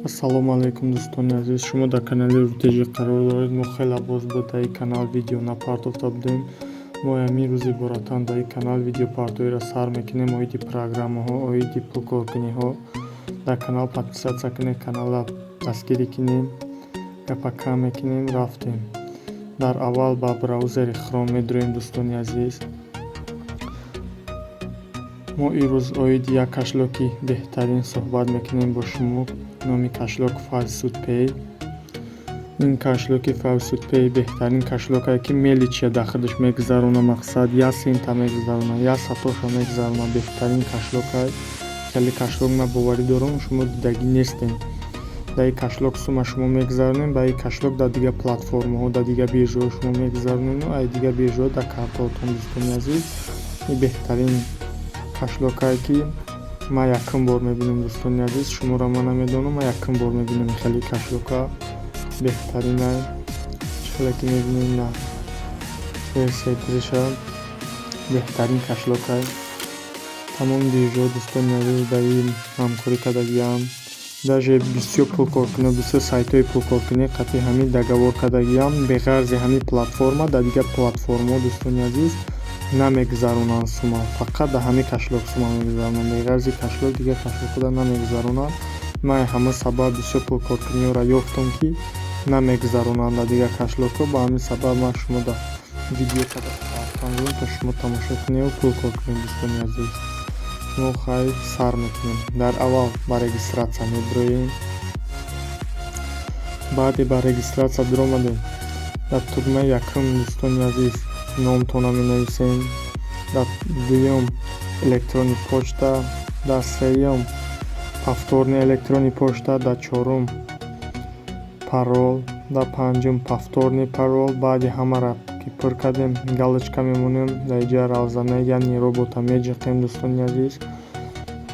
Ассалому алайкум, дӯстони азиз! Шумо дар канали Рутежӣ қарор доред. Мо хеле боз ба дар ин канал видео напартофта будем. Мо ҳамин рӯз иборатан дар ин канал видеопартоиро сар мекунем оиди программаҳо, оиди пулкоркуниҳо. Дар канал подписаться кунед, каналро дастгирӣ кунем. Гапа кам мекунем, рафтем. Дар аввал ба браузери Chrome медуроем, дӯстони азиз. Мо имрӯз оиди як кошелёки беҳтарин суҳбат мекунем бо шумо. Номи кошелёк FaucetPay. Ин кошелёки FaucetPay беҳтарин кошелёкае, ки мелочия дар худаш мегузарона, мақсад, як сента мегузарона, як сатоша мегузарона. Беҳтарин кошелёкае. Хеле кошелёк, ман боварӣ дорам, шумо дидагӣ нестем. Дар ин кошелёк сумма шумо мегузаронем, ба ин кошелёк дар дигар платформаҳо, дар дигар биржаҳо шумо мегузаронем, ай дигар биржаҳо дар картаҳотон. Дӯстони азиз, ин беҳтарин кошелёкае, ки ман якум бор мебинам. Дӯстони азиз, шуморо ман намедонам, ман якум бор мебинам хеле кошелёка. Беҳтаринай. Чӣ хеле ки мебинем, на версияи дириша беҳтарин кошелёкай. Тамоми биржаҳо, дӯстони азиз, дар ин ҳамкорӣ кардагиам. Даже бисёр пулкоркунӣ, бисёр сайтҳои пулкоркунӣ қатъи ҳамин договор кардагиам. Беғарзи ҳамин платформа дар дигар платформаҳо, дӯстони азиз, намегузаронанд сумма, фақат дар ҳамин кошелёк сумма мегузаронанд. Беғарзи кошелёк дигар кошелёкҳода намегузаронанд. Ман ҳама сабаб бисёр пулкоркуниҳоро ёфтам, ки намегузаронанд дар дигар кошелёкҳо. Ба ҳамин сабаб ман шумо дар видео карда партофтам, то шумо тамошо кунед, пул кор кунед. Дӯстони азиз, мо хайр, сар мекунем. Дар аввал ба регистрация медуроем. Баъде ба регистрация дуромадем, дар тугмаи якум, дӯстони азиз, номтонро менависем, дар дуюм электронный почта, дар сеюм повторный электронный почта, дар чорум парол, дар панҷум повторный парол. Баъди ҳамаро ки пур кардем, галочка мемонем. Дар инҷа равзана, яъне робота меҷиқем. Дӯстони азиз,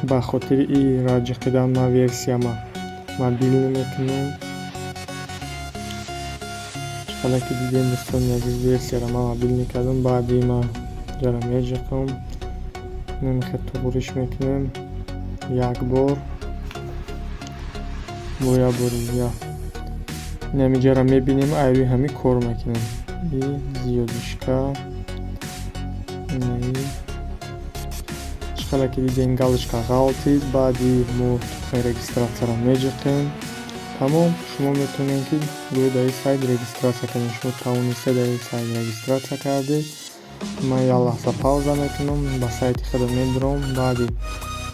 ба хотири ира ҷиқидан ман версияма мобильный мекунем. Чӣ қадар ки дидем, дӯстони азиз, версияро ман мобильный кардам. Баъди ман инҷаро меҷиқам, намехел туғриш мекунем як бор, бо як бори дигар инамиҷаро мебинем, айрӯи ҳамин кор мекунем. И зиёдишка инаи. Чӣ қадар ки дидем, галочка ғалтид. Баъди мо регистрацияро меҷиқем. Тамом, шумо метавонед, ки гӯё дар ин сайт регистрация кардем. Шумо тавонистед, дар ин сайт регистрация кардед. Ман як лаҳза пауза мекунам, ба сайти худам медуром. Баъди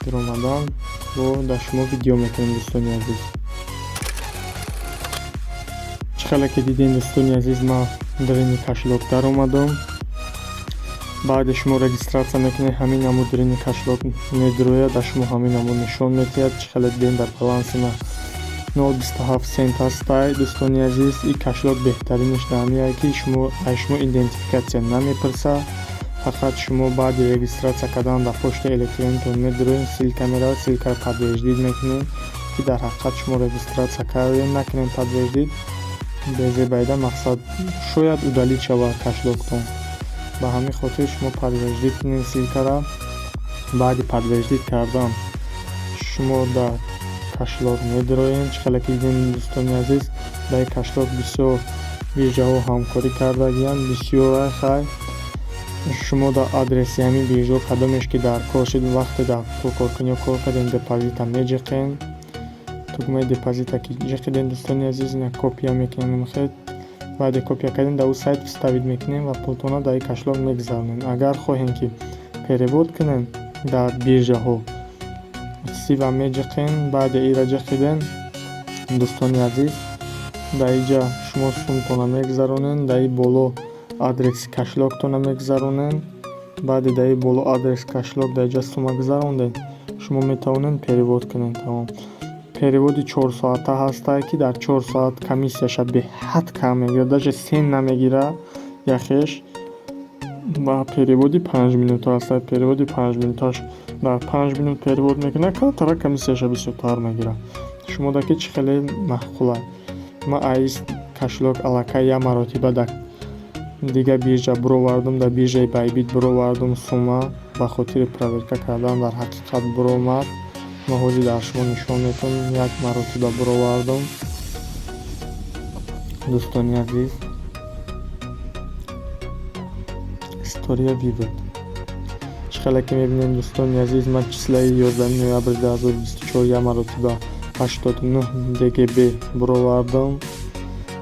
дуромадан бо дар шумо видео мекунем. Дӯстони азиз, чӣ хеле ки дидем, дӯстони азиз, ман дарини кошелёк даромадам. Баъде шумо регистрация мекунед, ҳамин намуд дарини кошелёк медурояд, дар шумо ҳамин намуд нишон медиҳад. Чӣ хеле дидем, дар баланси ман 0,27 сент ҳастай. Дӯстони азиз, ин кошелёк беҳтаринаш дар ҳамиае, ки шумо аз шумо идентификация намепурсад. Фақат шумо баъди регистрация кардан дар почтаи электронитон медуроед, ссылка меравад, ссылкаро подтвердить мекунед, ки дар ҳақиқат шумо регистрация кардед. Накунед подтвердить, безебайда, мақсад, шояд удалить шавад кошелёктон. Ба ҳамин хотир шумо подтвердить кунед ссылкаро. Баъди подтвердить кардан шумо дар кошелёк медуроед. Чӣ хеле ки дидем, дӯстони азиз, дар ин кошелёк бисёр биржаҳо ҳамкорӣ кардагианд, бисёр. Хай, шумо дар адреси ҳамин биржаҳо кадомеш ки дар кор шуд, вақте дар пулкоркуниҳо кор кардем, депозита меҷиқем. Тугмаи депозита ки ҷиқидем, дӯстони азиз, ина копия мекунем. Хел баъде копия кардем, дар ӯ сайт вставить мекунем ва пултонро дар ин кошелёк мегузаронем. Агар хоҳем, ки перевод кунем дар биржаҳо, сива меҷиқем. Баъде ира ҷиқидем, дӯстони азиз, дар инҷа шумо сумтонро мегузаронед, дар ин боло адреси кошелёктонро мегузаронед. Баъде дар ин боло адрес кошелёк, дар инҷа сумма гузарондед, шумо метавонед перевод кунед. Тамом. Переводи 4 соата ҳастае, ки дар 4 соат комиссияша беҳад кам мегирад, даже сент намегирад яхеш. Ва переводи 5 минута ҳастае. Переводи 5 минуташ дар 5 минут перевод мекунад, камтара комиссияша бисёртар мегирад. Шумо дар ки чӣ хеле маъқула. Ман аис кошелёк аллакай як маротиба дар дигар биржа буровардам, дар биржаи Байбит буровардам сумма ба хотири проверка кардан. Дар ҳақиқат буромад. Ма ҳозир дар шумо нишон метавонам, як маротиба буровардам, дӯстони азиз. История вывод. Чӣ хеле ки мебинем, дӯстони азиз, ман числаи 11 ноябри 2024 як маротиба 89 ДГБ буровардам,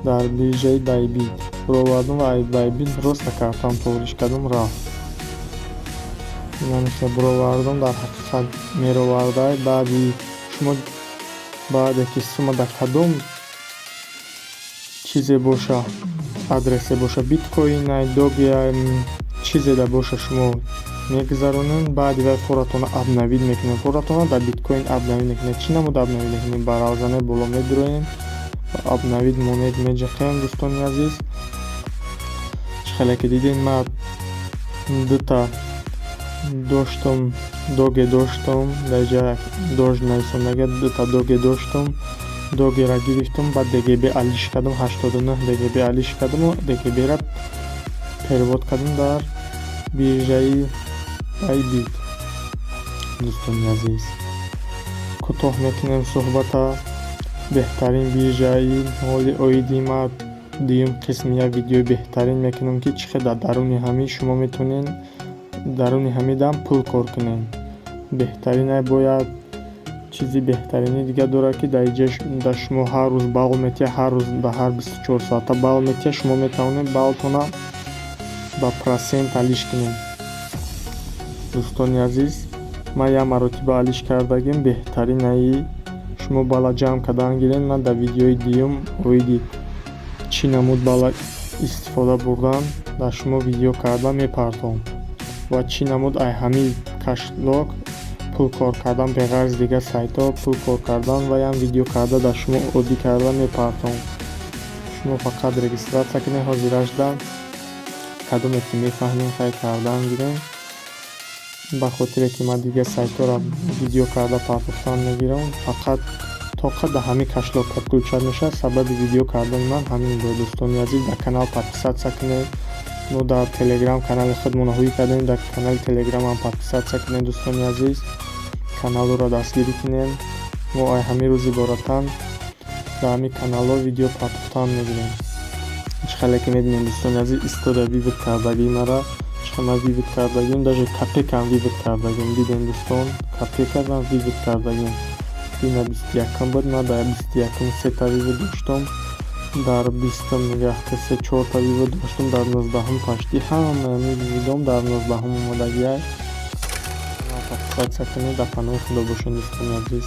дар биржаи Байбит буровардам ва Байбит роста картам тоғриш кардам, рафт. Инамихел буровардам, дар ҳақиқат меровардай. Баъди шумо, баъде ки сумма дар кадом чизе боша, адресе боша, биткоинай, догия, чизе да боша, шумо мегузаронед. Баъди вай форатона обновить мекунем, форатона дар биткоин обновить мекунем. Чӣ намуд обновить мекунем? Ба равзанаи боло медуроем ва обновить монет меҷиқем. Дӯстони азиз, чӣ хеле ки дидем, ман дута доштум, доге доштум, дар ҷа дож нависондага, дута доге доштум. Догера гирифтум, баъд ДГБ алиш кардам, 89 ДГБ алиш кардаму ДГБра перевод кардам дар биржаи Байбит. Дӯстони азиз, кӯтоҳ мекунем суҳбата. Беҳтарин биржаи ҳоли оиди ма дуюм қисми як видеои беҳтарин мекунам, ки чӣ хел дар даруни ҳамин шумо метавонед даруни ҳамидам пул кор кунед. Беҳтаринай бояд чизи беҳтарини дига дорад, ки дар иҷа дар шумо ҳар рӯз балл метиҳад, ҳар рӯз дар ҳар 24 соата балл метиҳад. Шумо метавонед баллтона ба процент алиш кунед. Дӯстони азиз, ман як маротиба алиш кардагим. Беҳтаринаи шумо балла ҷамъ кардан гиред. Ман дар видеои дуюм оиди чӣ намуд балла истифода бурдан дар шумо видео карда мепартом ва чӣ намуд ай ҳамин кошелёк пул кор кардан, беғарз дигар сайтҳо пул кор кардан, ваям видео карда дар шумо оддӣ карда мепартом. Шумо фақат регистрация кунед. Ҳозиражда кадоме ки мефаҳмем, хай кардан гирем. Ба хотире ки ман дигар сайтҳоро видео карда партофтан мегирам, фақат тоқат дар ҳамин кошелёк подключать мешавад. Сабаби видео кардани ман ҳамин буд. Дӯстони азиз, дар канал подписаться кунед. Мо дар Телеграм канали худмонро ҳуй кардем, дар канали Телеграмам подписаться кунед. Дӯстони азиз, каналҳоро дастгирӣ кунем. Мо ай ҳамин рӯз иборатан дар ҳамин каналҳо видео партофтан мегирем. Чӣ хеле ки мебинем, дӯстони азиз, история вывод кардагии мара, чӣ хел ман вывод кардагим, даже копейкам вывод кардагим. Дидем, дӯстон, копейкам вывод кардагим. Ина 21-м буд, ман дар 21-м сета вывод доштум, дар 20-ум нигаҳ ки се чорта вывод доштум, дар 19-ум почти ҳамаи ҳамин выводом дар 19-ум омодагиай. Подписаться кунед. Дар паноҳи Худо бошед, дӯстони азиз.